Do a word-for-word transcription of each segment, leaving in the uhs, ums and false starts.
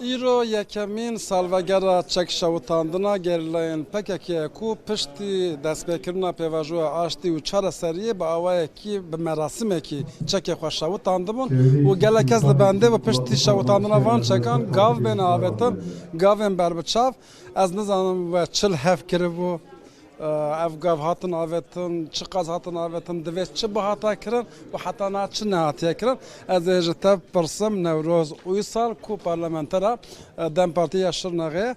Îro yekemîn salvegera çekşewitandina gerîlayên P K K ye ku piştî destpêkirina pêvajoya aştî û çareseriyê bi awayekî, bi merasimekî çekê xwe şewitandibûn û gelek kes li bendê bû. Piştî şewitandina van çekan gav bên avêtin, gavên berbiçav. Ez nizanim we çi li hev kiribû. Ev gav hatin avêtin, çiqas hatin avêtin, divê çi bihata kirin û heta niha çi nehatiye kirin? Ez ê ji te bipirsim, Newroz Uysal ku parlamentera, e, DEM Partî ya Şirnexê,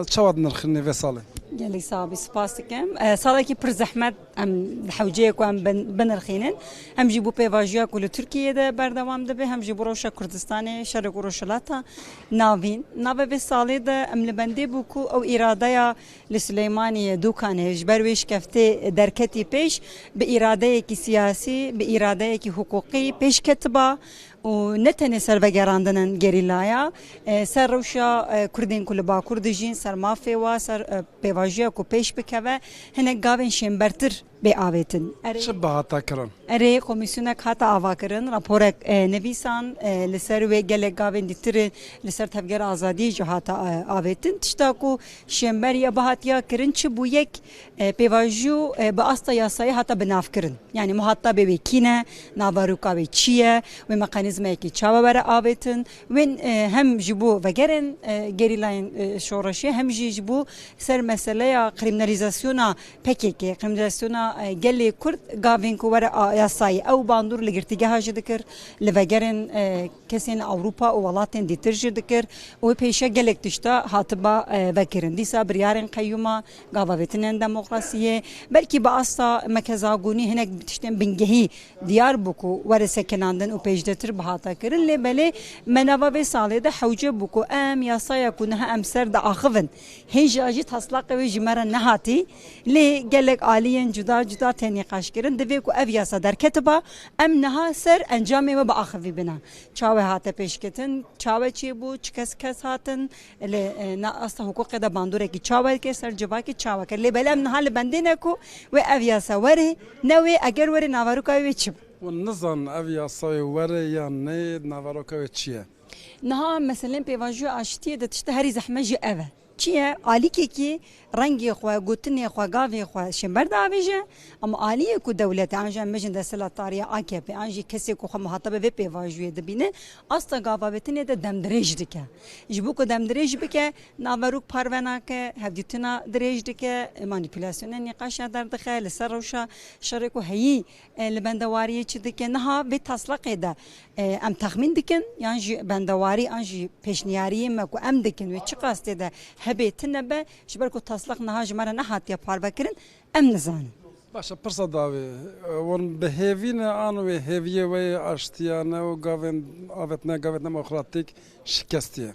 e, çawa dinirxînî vê salê? Gelek sax bî, spas dikim. E, salekî pir zehmet em hewceyê ku em bin-, binirxînin. Hem jî bo pêvajoya ku li Tirkiyeyê de berdewam dibe, hem jî bo rewşa Kurdistanê, şerê ku Rojhilata Navîn. Navê vê salê de em li bendê bû ku ew îradeya li Silêmaniyê, Dûkanê, ji ber wê şikeftê derketî pêş, bi îradeyekî siyasî, bi îradeyekî hiqûqî pêş ketiba û ne tenê ser vegerandinên gerîlaya, e, ser rewşa, e, Kurdên ku li Bakur dijîn, ser mafê wa, ser, e, pêvajoya ku pêş bikeve, hinek gavên şênbertir bê avêtin. Erê, çi bihata kirin? Erê, komîsyonek hate avakirin, raporek, e, nivîsan, e, li ser wê gelek gavên dîtir li ser Tevgera Azadiyê jî hate, e, avêtin. Tişta ku şênberiya bihatiya kirin çi bû? Yek, e, pêvajo, e, bi asta yasayê hate binavkirin. Yanî muhatabê wê kî ne, naveroka wê çi ye, wê mekanîzmayekî çawa were avêtin. Wên, e, hem ji bo vegerên, e, gerîlayên, e, şoreşê, hem jî ji bo ser meseleya krîminalîzasyona P K K, krîminalîzasyona, e, gelê Kurd, gavên ku were a yasayê, ew bandor li girtîgeha jî dikir, li vegerên, e, kesên Ewropa û welatên dîtir jî dikir û pêşiya gelek tişta hatiba, e, vekirin. Dîsa biryarên qeyûma, gavavêtinên demokrasiyê, belkî bi asta mekezagonî hinek tiştên bingehî diyar bû ku were sekinandin û pêşdetir bihata kirin, lê belê me nava vê salê de hewce bû ku em yasaya ku niha em ser diaxivin, hêja jî taslaqê wê ji me re nehatî, lê gelek aliyên cuda cuda tê nîqaşkirin. Divê ku ev yasa derketiba, em niha ser encamê wê biaxivîbine. Çawe hate pêşketin, çawe çêbû, çi kes kes hatin, li, e, na asta hiqûqê de bandorekî çawe dike, ser civakê çawe kir. Lê belê em niha li bendê ne ku wê ev yasa were, ne wê, eger were naveroka wê çi bû? Hûn nizanin ev yasayê were yan neyê, naveroka wê çi ye? Niha meselên pêvajoya aştiyê de tişta herî zehmet jî ev e. Çi ye? Alîkekî rengê xwe, gotinê xwe, gavê xwe şênber diavêje, ama aliyê ku dewlet e, an jî em bêjin desthilatdariya A K P, an jî kesê ku xwe muhatabê vê pêvajoyê dibîne, asta gavavêtinê de demdirêj dike. Ji bo ku demdirêj bike, naverok parve nake, hevdîtina dirêj dike, manîpulasyonên nîqaşa derdixe, li ser rewşa şerê ku heyî, e, li bendewariyê çi dike. Niha vê taslaqê de, e, em texmîn dikin, yan jî bendewarî, an jî pêşniyariyê me ku em dikin, wê çiqas tê de hebe tune be, ji ber ku taslaq niha ji me re nehatiye parvekirin, em nizanin. Baş e, pirsa dawî, e, hûn bi hêvî ne an wê hêviyê wê aştiyane û gavên avêtine, gavên demokratîk şikestiye?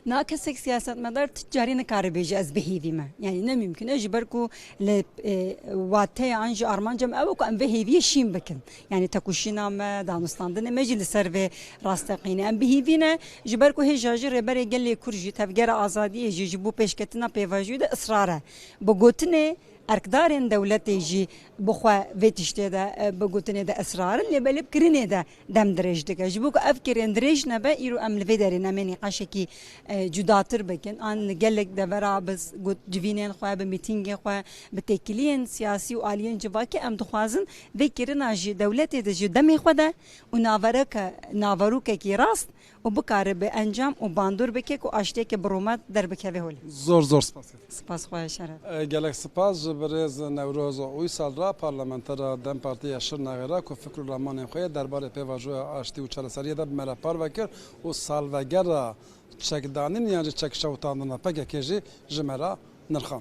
Na kesek siyasetmedar tu carî nikare bêje ez bi hêvî me. Yanî ne mimkun e, ji ber ku li, e, wateya an jî armanca me ew e ku em vê hêviyê şîn bikin. Yanî tekoşîna me, danûstandinê me jî li ser vê rasteqîne. Em bi hêvî ne, ji ber ku hêja jî Rêberê Gelê Kurd jî, Tevgera Azadiyê jî ji bo pêşketina pêvajoyê de israr e. Bi gotinê erkdarên dewletê jî bi xwe vê tiştê de, e, bi gotinê de israr in, lê belê bi kirinê de dem dirêj dike. Ji bo ku ev kirin dirêj nebe, îro em li vê derê ne, em ê nîqaşekî, e, cudatir bikin. An li gelek devera bi s-, got-, civînên xwe, bi mîtîngên xwe, bi têkiliyên siyasî û aliyên civakî em dixwazin vê kirina ji dewletê de ji demê xwe de û navereke-, naverokekî rast û bikare bi encam û bandor bike ku aştiyeke bi rûmet derbikeve holê. Zor zor spas. Spas xwe şeref. E, gelek spas ji birêz Newroz Uysal re, parlamentera DEM Partî ya Şirnexê re ku fikr û ramanên xwe yê derbarê pêvajoya aştî û çareseriyê de bi me re parve kir û salvegera çekdanîn yan jî çekşewitandina P K K jî ji me re nirxand.